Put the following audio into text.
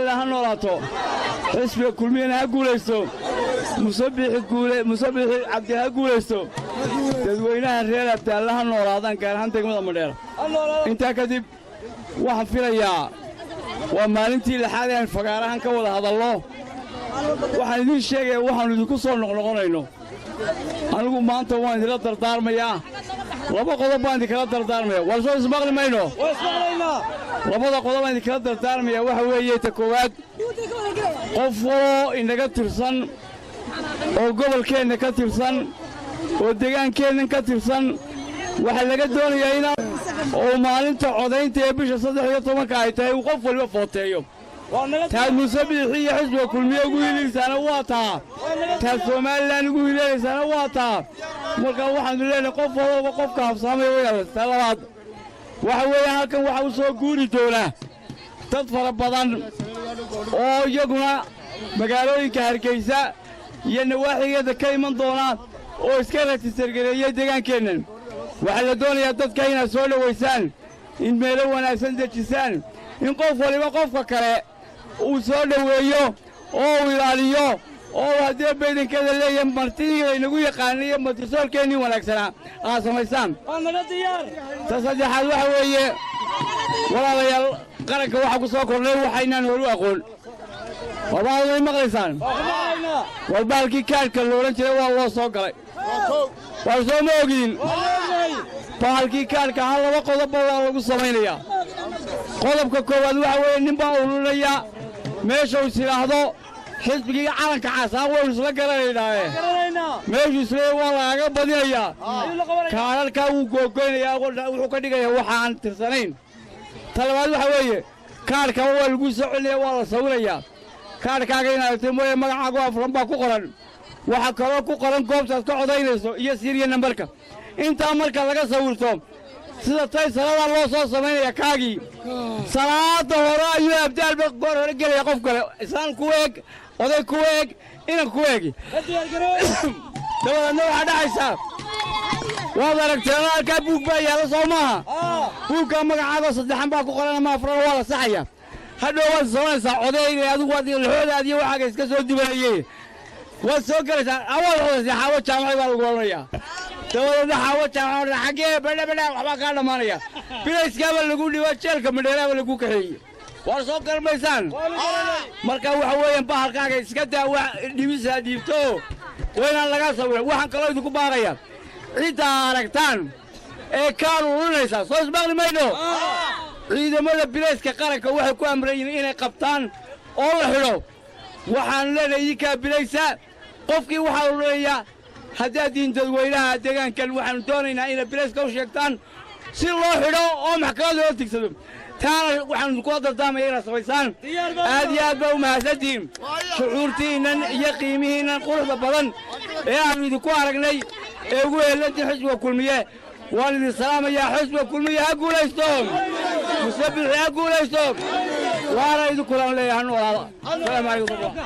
Ha noolaato xisbiga Kulmiyana, ha guulaysto Musabixi Cabdi, ha guulaysto. Dadweynaha reer Abdaalle ha noolaadaan, gaar ahaan degmada Madheera. Intaa kadib, waxaan filayaa waa maalintii lixaad ee aan fagaarahan ka wada hadallo. Waxaan idiin sheegaya waxaannu idinku soo noqnoqonayno. Anigu maanta waan idinla dardaarmayaa. Laba qodob baan idinkala dardaarmaya. War soo ismaqli mayno? Labada qodob baan idinkala dardaarmaya waxa weeye: ta koowaad, qof waloo inaga tirsan oo gobolkeenna ka tirsan oo degaankeennan ka tirsan, waxaa laga doonayaa inaa oo maalinta codaynta ee bisha 13-ka ay tahay uu qof waliba footeeyo. Taad Muuse Biixi iyo xisbiga Kulmiye ugu hiilinaysaana waa taa, taad Somalilan ugu hiilinaysaana waa taa. Markaa waxaannu leenahay, qof walooba qofka habsaamaya waynaad. Ta labaad waxa weeyaan, halkan waxaa u soo guuri doona dad fara badan oo iyaguna magaalooyinka Hargaysa iyo nawaaxigeeda ka iman doona oo iska register-gareeyey deegaankeennan. Waxaa la doonayaa dadka inaad soo dhowaysaan, in meelo wanaagsan dejisaan, in qof waliba qofka kale uu soo dhoweeyo oo uu ilaaliyo oo uu haddii baydankeeda leeyahay martidii laynagu yaqaanay iyo martisoorkeennii wanaagsanaa aad samaysaan. Ta saddexaad waxa weeye, walaalayaal, qaranka waxaa ku soo kordhay waxaynaan horu aqoon. Warbaad maqlaysaan? War baalkii kaadhka la odhan jiray waa loo soo galay. War soo ma ogin? Bahalkii kaadhka hal laba qodobba waa lagu samaynayaa. Qodobka koowaad waxa weeye, nin baa ururinaya meesha uu is idhaahdo xisbigii calanka casaa, waynu isla garanaynaaye, meeshuu isleeya waa lagaga badinayaa. Kaadharkaa wuu googoynayaa, wuxuu ka dhigayaa waxa aan tirsanayn. Ta labaad waxa weeye, kaadhka waa lagu soo celinaya, waa la sawirayaa. Kaadhkaaga inaad aragtay mooye, magacaagu afran baa ku qoran. Waxaa kaloo ku qoran goobtaad ka codaynayso iyo serial number-ka. Intaa marka laga sawirto, sida tay saladaa loo soo samaynaya, kaagii salaada hore ayuu Abdaalba goor hore gelaya. Qof kale, islaan ku eeg, oday ku eeg, inan ku eegi. Dabadeedna waxaa dhacaysaa, waad aragteen, halkaa buug baa yaalla, soo maaha? Buuggaa magacaago saddexan baa ku qoran ama afran, waa la saxaya. Hadhow waad samaynaysaa codeyga, adigu waad laxoodaad iyo waxaaga iska soo dubanayey, waad soo gelaysaa, waad codaysaa. Xaawo Jaamacay baa lagu odhanayaa. Dabadeedna Xaawo Jaamac xaggee badha badha, waxbaa kaa dhammaanaya, bilayskaaba lagu dhibo, jeelka Madheeraaba lagu kaxeeyey. Waar soo garmaysaan? Marka waxa weeyaan, bahalkaaga iska daa, wax dhibisaa dhiibto, waa inaan laga sawiran. Waxaan kaloo idinku baaqaya, ciddaa aragtaan ee kaan ururinaysaa, soo ismaqli mayno? Ciidamada bilayska qaranka waxay ku amran yihiin inay qabtaan oo la xidho. Waxaan leenahay, idinkaa bilaysa, qofkii waxaa ururinayaa, haddaad diin dadweynaha deegaankan, waxaanu doonaynaa inaad bilayska u sheegtaan si loo xidho oo maxkamad loo tigsado. Taana waxaanu idinkula dardaamaya inaad samaysaan. Aad iyo aad baa u mahadsantihiin shucuurtiinnan iyo qiimihiinnan quruxda badan ee aanu idinku aragnay ee ugu heellantiin xisbiga Kulmiye. Waan idin salaamayaa. Xisbiga Kulmiye ha guulaysto, Musabixi ha guulaysto, waana idinkulan leeyahay, ha noolaada. Asalaamu calaykum.